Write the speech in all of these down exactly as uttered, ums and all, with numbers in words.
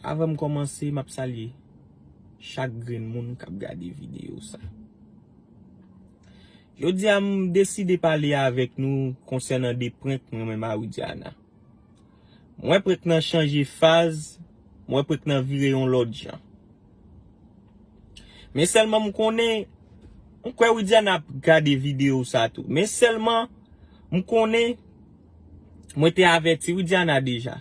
Avan m kòmanse, m ap salye chak grenn moun k ap gade videyo sa. Jodi a, m deside pale avèk nou konsènan de prank mwen menm a Widiana. M wè prank nan chanje faz, m wè prank nan vire yon lòt jan. Men sèlman m konnen, m kwè Widiana ap gade videyo sa tou. Men sèlman, m konnen, mwen te avèti Widiana deja.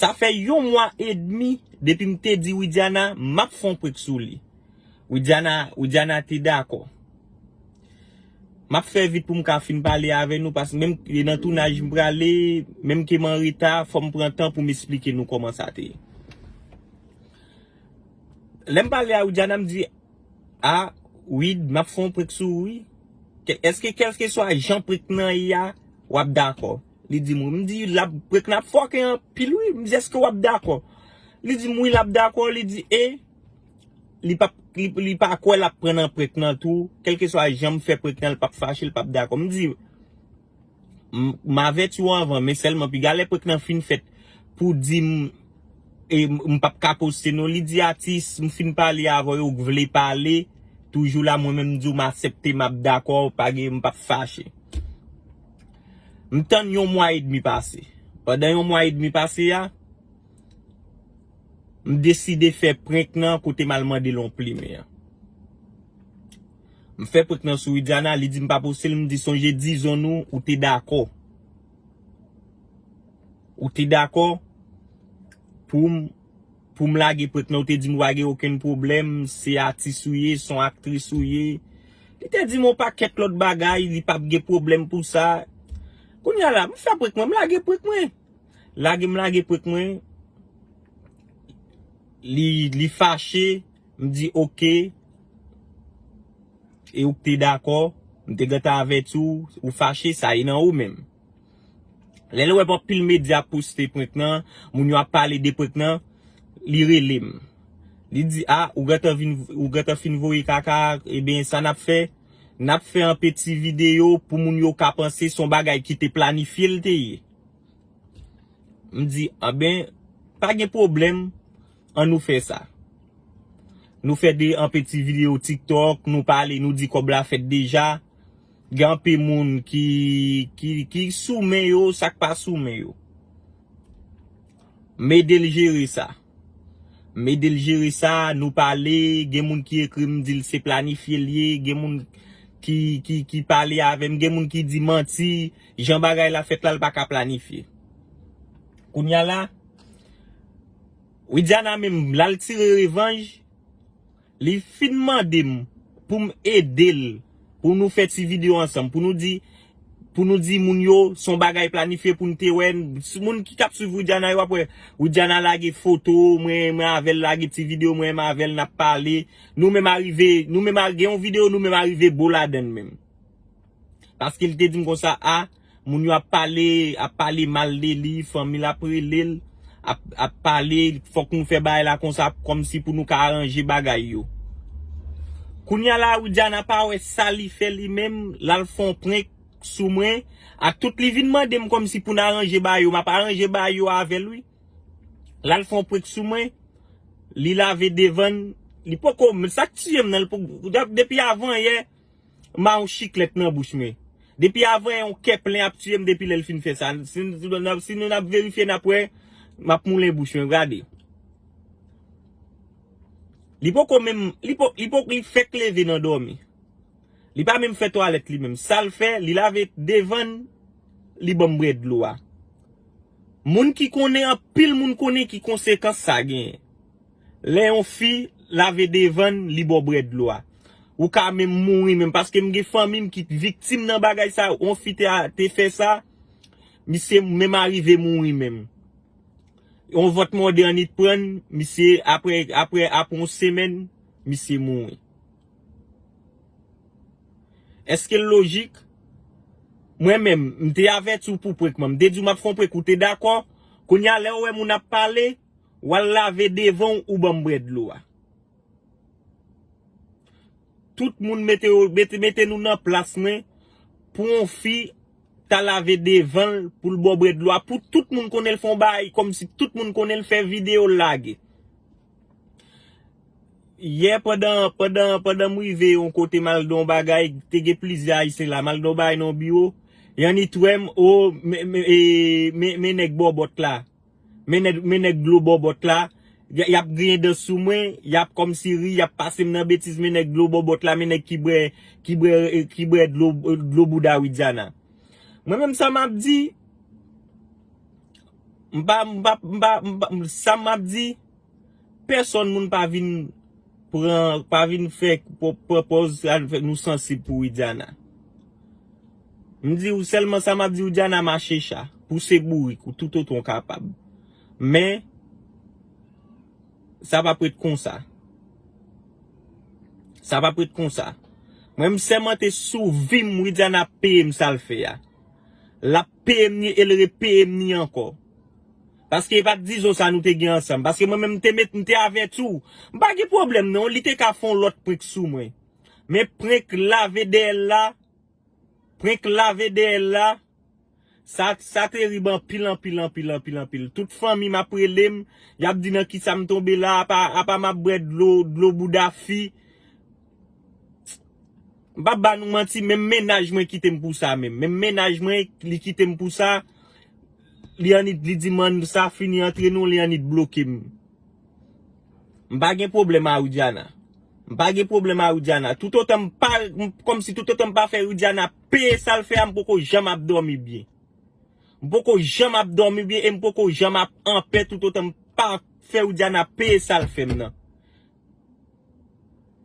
Sa fè yon mwa edmi depi m te di Widiana m ap fè yon prank sou li. Widiana, Widiana te dakò. M ap fè vit pou m ka fin pale avè nou, paske menm e nan tounaj m prale, menm ke m an reta, fò m pran tan pou m esplike nou kòman sa te ye. Lè m pale a Widiana, m di, a, Wid, m ap fè yon prank sou ou, wi. Ke- Èske kèlkeswa jan prank nan ye a, w ap dakò? Li di m, wi. M di, l ap, prank nan ap fòke anpil, wi. M di, èske w ap dakò? Li di m, wi, l ap dakò. Li di, e, li p ap, li, li pa kwè l ap pran nan prank nan tou. Kèlkeswa jan m fè prank nan, l p ap fache, l p ap dakò. M di, m, m avèti w anvan, men sèlman piga lè prank nan fin fèt pou di m, e, m, m p ap ka poste non. Li di, atis, m fin pale avè w, ou vle pale, toujou la, mwen menm m di w m aksepte, m ap dakò, pa gen, m p ap fache. M tann yon mwa edmi pase. Pandan yon mwa edmi pase a, m deside fè prank nan kote m al mande l yon plimen an. M fè prank nan sou Widiana, li di m pa poste l, m di sonje dizon nou, ou te dakò. Ou te dakò pou m, pou m lage prank nan, ou te di m ou pa gen okenn pwoblèm, se atis ou ye, se yon aktris ou ye. Li te di m yon pakèt lòt bagay, li p ap gen pwoblèm pou sa. Kounye a la, m fè prank mwen, m lage prank mwen. Lage m lage prank mwen. Li, li fache, m di oke. E ou k te dakò, m te gentan avèti w, ou fache, sa e nan ou menm. Lè l wè anpil medya ap poste prank nan, moun yo ap pale de prank nan, li rele m. Li di, a, ou gentan vin, ou gentan fin voye kaka, ebyen, sa n ap fè, n ap fè yon peti videyo pou moun yo ka panse se yon bagay ki te planifye l te ye. M di, anben, pa gen pwoblèm, ann nou fè sa. Nou fè de, yon peti videyo TikTok, nou pale, nou di kòb la fèt deja. Gen anpil moun ki, ki, ki sou men yo, sa k pa sou men yo. M ede l jere sa. M ede l jere sa, nou pale, gen moun ki ekri m, di l se planifye l ye, gen moun ki, ki, ki pale avè m, gen moun ki di manti, jan bagay la fèt la, l pa ka planifye. Kounye a la, Widiana menm, l al tire revanj, li fin mande m pou m ede l, pou nou fè ti videyo ansanm, pou nou di, pou nou di moun yo, se yon bagay planifye pou n te wè, moun ki t ap swiv Widiana yo ap wè, Widiana lage foto, mwen, mwen avè l lage ti videyo, mwen, mwen avè l n ap pale, nou menm arive, nou menm a- gen yon videyo, nou menm arive bo ladann menm. Paske li te di m konsa, a, moun yo ap pale, ap pale mal de li, fanmi l ap rele l, ap, ap pale, fòk nou fè bagay la konsa, kòmsi pou nou ka aranje bagay yo. Kounye a la, Widiana pa wè sa li fè li menm, l al fè yon prank sou mwen, ak tout li vin mande m kòmsi pou n aranje bagay yo, m ap aranje bagay yo avè l, wi. L al fè yon prank sou mwen, li lave devan l, li poko, sa k tiye m nan, li poko, depi avan yè, m a yon chiklèt nan bouch mwen. Depi avan yon kè plen ap tiye m depi lè l fin fè sa. Si, si, n ap- si nou n ap verifye, n ap wè, m ap moulen bouch mwen, gade. Li poko menm, li po, li po, li fèk leve nan dòmi. Li pa menm fè twalèt li menm. Sa l fè, li lave devan l, li ban m bwè dlo a. Moun ki konnen, anpil moun konnen ki konsekans sa genyen. Lè yon fi lave devan l, li ba w bwè dlo a. Ou ka menm mouri menm, paske m gen fanmi m ki viktim nan bagay sa, yon fi te, te fè sa, misye menm arive mouri menm. Yon vòt mòde annit pran l, misye, apre, apre, apre yon semèn, misye mouri. Èske l lojik? Mwen menm, m te avèti w pou prank mwen. M te di w m ap fè yon prank, ou te dakò. Kounye a, lè w wè moun ap pale, w al lave devan w, ou ban m bwè dlo a. Tout moun mete, yo- mete, mete nou nan plas mwen pou yon fi ta lave devan l pou l ba w bwè dlo a. Pou tout moun konnen l fè yon bagay, kòmsi tout moun konnen l fè videyo l lage. Yè pandan, pandan, pandan m rive yon kote m al nan yon bagay, te gen plizyè Ayisyen la, m al nan yon bagay nan yon biwo, y annik wè m, o, men, men, e, men, men nèg bòbòt la. Men nèg, men nèg dlo bòbòt la, y, y ap griyen dan sou mwen, y ap kòmsi ri, y ap pase m nan betiz, men nèg dlo bòbòt la, men nèg ki bwè, ki bwè, ki bwè dlo, dlo bouda Widiana. Mwen menm sa m ap di, m pa, m pa, m pa, m pa, sa m ap di, pèsòn moun pa vin pran, pa vin fè pran pòz sa nou fè, nou sansib pou Widiana. M di w sèlman sa m ap di w, Widiana mache cha, pouse bourik ou toutotan w kapab. Men, sa p ap ret konsa. Sa p ap ret konsa. Mwen m sèmante sou vi m, Widiana ap peye m sa l fè a. L ap peye m ni e l repeye m ni ankò. Paske e pa t dizon sa nou te gen ansanm. Paske mwen menm m te met, m te avèti w. M pa gen pwoblèm non, li te ka fè yon lòt prank sou mwen. Men prank lave dèyè l la, prank lave dèyè l la, sa, sa terib anpil, anpil, anpil, anpil, anpil. Tout fanmi m ap rele m, y ap di nan kisa m tonbe la, apa, apa m ap bwè dlo, dlo bouda fi. M p ap ba nou manti, menm mennaj mwen kite m pou sa menm. Menm mennaj mwen, li kite m pou sa. Li annik, li di m sa fini antre nou, li annik bloke m. M pa gen pwoblèm a Widiana. M pa gen pwoblèm a Widiana. Toutotan m pa, m, kòmsi toutotan m pa fè Widiana peye sa l fè a, m poko janm ap dòmi byen. M poko janm ap dòmi byen e m poko janm ap anpè toutotan m pa fè Widiana peye sa l fè m nan.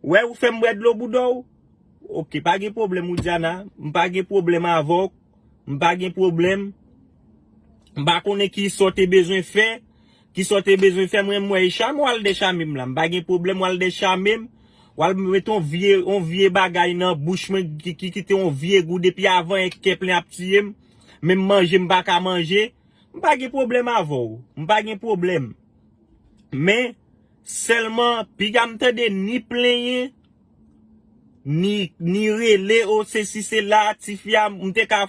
Wè ou fè m bwè dlo bouda w? Oke, pa gen pwoblèm, Widiana. M pa gen pwoblèm avè w. M pa gen pwoblèm. M pa konnen ki sa w te bezwen fè. Ki sa w te bezwen fè, mwen m wè e chame w al dèchame m la. M pa gen pwoblèm w al dèchame m. W al met yon vye, yon vye bagay nan bouch mwen ki, ki kite yon vye gou depi avan yè kè plen ap tiye m. Menm manje m pa ka manje. M pa gen pwoblèm avè w. M pa gen pwoblèm. Men, sèlman, piga m tande ni plenyen, ni, ni rele, o, sesi, sela, tifi a, m te ka,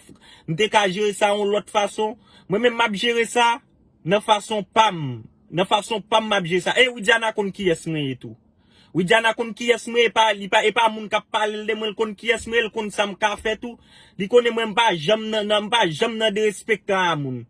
m te ka jere sa yon lòt fason. Mwen menm, m ap jere sa nan fason pa m. Nan fason pa m, m ap jere sa. E Widiana konn kiyès mwen ye tou. Widiana konn kiyès mwen ye, e pa, li pa, e pa moun k ap pale l de mwen, l konn kiyès mwen ye, l konn sa m ka fè tou. Li konnen mwen, m pa janm nan, nan, m pa janm nan derespektan a moun.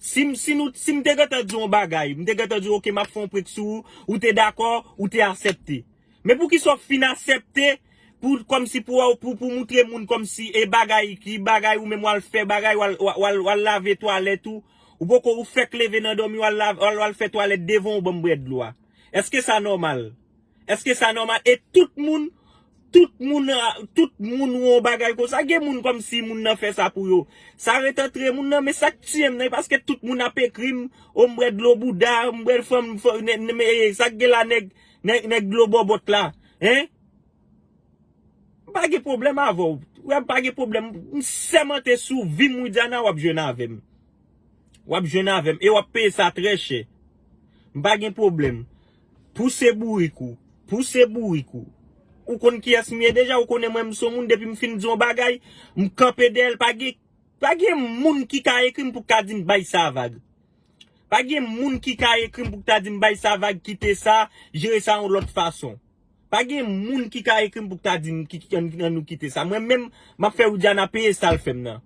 Si m, si nou, si m te gentan di w yon bagay, m te gentan di w, oke, m ap fè yon prank sou ou, ou te dakò, ou te aksepte. Men poukisa w fin aksepte pou, kòmsi pou, pou, pou moutre moun kòmsi e bagay, ki bagay ou menm w al fè bagay, w al, w al, w al, w al lave twalèt ou, ou poko, ou fèk leve nan dòmi, w al lave, w al, w al fè twalèt devan w ban m bwè dlo a. Èske sa nòmal? Èske sa nòmal? E tout moun, tout moun, a, tout moun wè yon bagay konsa. Gen moun kòmsi moun nan fè sa pou yo. Sa ret antre moun nan, men sa k tiye m nan, e paske tout moun ap ekri m, o m bwè dlo bouda, m bwè fanm, fanm, nè, nè, men, e, sa k gen la nèg, nèg, nèg dlo bòbòt la, en? M pa gen pwoblèm avè w. Wè, m pa gen pwoblèm. M sèmante sou vi m, Widiana, w ap jwenn avè m. W ap jwenn avè m. E w ap peye sa trè chè. M pa gen pwoblèm. Pouse bourik ou. Pouse bourik ou. Ou konn kiyès m ye deja, ou konnen mwen m se yon moun, depi m fin di yon bagay, m kanpe dèyè l, pa gen, pa gen moun ki ka ekri m pou ka di m bay sa vag. Pa gen moun ki ka ekri m pou ta di m bay sa vag, kite sa, jere sa yon lòt fason. Pa gen moun ki ka ekri m pou ta di m ki, ki, ann, ann nou kite sa. Mwen menm, m ap fè Widiana peye sa l fè m nan.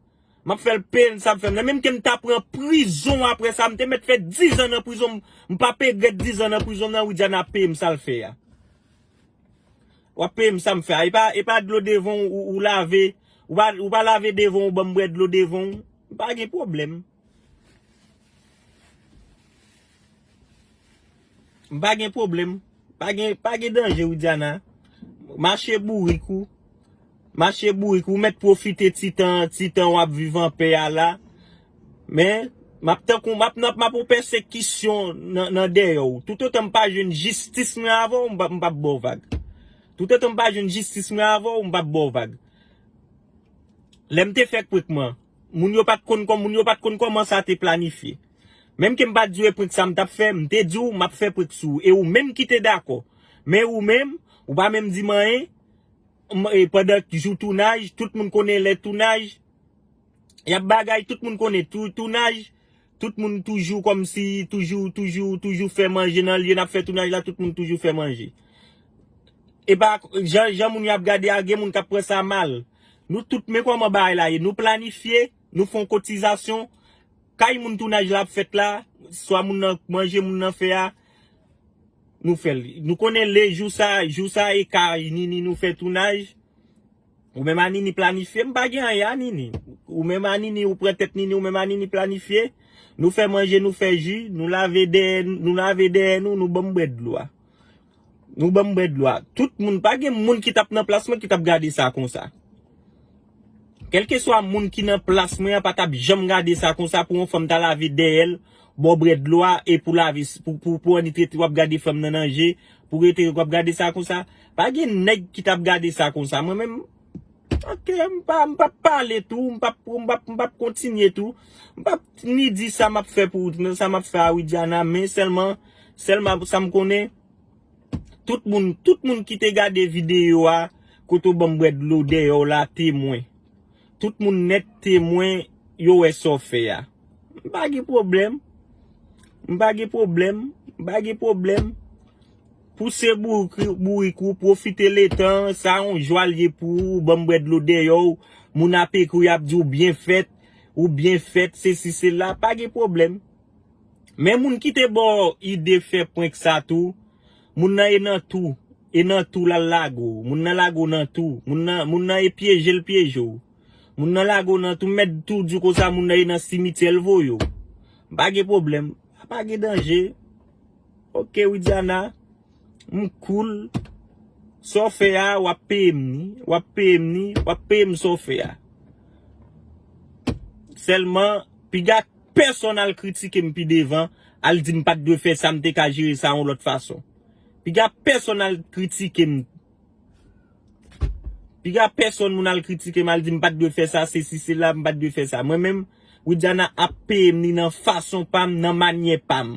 M ap fè l peye sa l fè m nan. Menm ke m ta pran prizon apre sa, m te mèt fè dizan nan prizon, m, m p ap regrèt dizan nan prizon nan, Widiana peye m sa l fè a. W ap peye m sa m fè a. E pa, e pa dlo devan w, ou, ou lave, ou pa, ou pa lave devan w, ban m bwè dlo devan w. M pa gen pwoblèm. M pa gen pwoblèm. Pa gen, pa gen danje, Widiana. Mache bourik ou. Mache bourik ou. Ou mèt pwofite ti tan, ti tan w ap viv anpè a la. Men, m ap tankou, m ap nan, m ap yon pèsekisyon nan, nan dèyè w. Toutotan m pa jwenn jistis mwen avè w, m p ap, m p ap ba w vag. Toutotan m pa jwenn jistis mwen avè w, m p ap ba w vag. Lè m te fè prank mwen, moun yo pa t konn kòm, moun yo pa t konn kòman sa te planifye. Menm ke m pa t di w e prank sa m t ap fè, m te di w m ap fè prank sou ou. E ou menm ki te dakò. Men ou menm, ou pa menm di m anyen. M, e pandan jou tounaj, tout moun konnen lè tounaj, y ap bagay, tout moun konnen tou, tounaj, Tout moun toujou kòmsi, toujou, toujou, toujou fè manje nan lye n ap fè tounaj la, tout moun toujou fè manje. E pa jan, jan moun yo ap gade a, gen moun k ap pran sa mal. Nou tout, men kòman bagay la ye. Nou planifye, nou fè yon kotizasyon. Kay moun tounaj la ap fèt la, swa moun nan manje moun nan fè a, nou fè l. Nou konnen le jou sa, jou sa e kay Nini nou fè tounaj. Ou menm a Nini planifye, m pa gen anyen a Nini. Ou menm a Nini, ou pran tèt Nini, ou menm a Nini planifye. Nou fè manje, nou fè ji, nou lave dèyè, nou lave dèyè nou, nou ban m bwè dlo a. Nou ban m bwè dlo a. Tout moun, pa gen moun ki t ap nan plas mwen ki t ap gade sa konsa. Kèlkeswa moun ki nan plas mwen an pa t ap janm gade sa konsa pou yon fanm ta lave dèyè l, ba w bwè dlo a e pou lave, pou, pou, pou annik rete w ap gade fanm nan nan je, pou rete w ap gade sa konsa. Pa gen nèg ki t ap gade sa konsa. Mwen menm, oke, m pa, m p ap pale tou, m p ap, m p ap, m p ap kontinye tou. M p ap ni di sa m ap fè pou, sa m ap fè a Widiana, men sèlman, sèlman sa m konnen, tout moun, tout moun ki te gade videyo a, kote w ban m bwè dlo dèyè w la, temwen. Tout moun nèt temwen, yo wè sa w fè a. M pa gen pwoblèm. M pa gen pwoblèm. M pa gen pwoblèm. Pouse bourik, bourik ou, pwofite letan, sa yon jwa l ye pou ou, ban m bwè dlo dèyè w, moun ap ekri, y ap di w byen fèt, ou byen fèt, sesi, sela, pa gen pwoblèm. Men moun ki te ba w ide fè prank sa tou, moun nan e nan tou, e nan tou l al lage w, moun nan lage w nan tou, moun nan, moun nan e pyeje l pyeje w. Moun nan lage w nan tou, m mèt tou di w konsa, moun nan e nan simityè l voye w. Pa gen pwoblèm, pa gen danje. Oke, Widiana, m cool. Sa w fè a, w ap peye m ni, w ap peye m ni, w ap peye m sa w fè a. Sèlman, piga pèsonn al kritike m pi devan, al di m pa t dwe fè sa, m te ka jere sa yon lòt fason. Piga pèsonn al kritike m. Piga pèsonn moun al kritike m, al di m pa t dwe fè sa, sesi, sela, m pa t dwe fè sa. Mwen menm, Widiana ap peye m ni nan fason pa m, nan manyè pa m.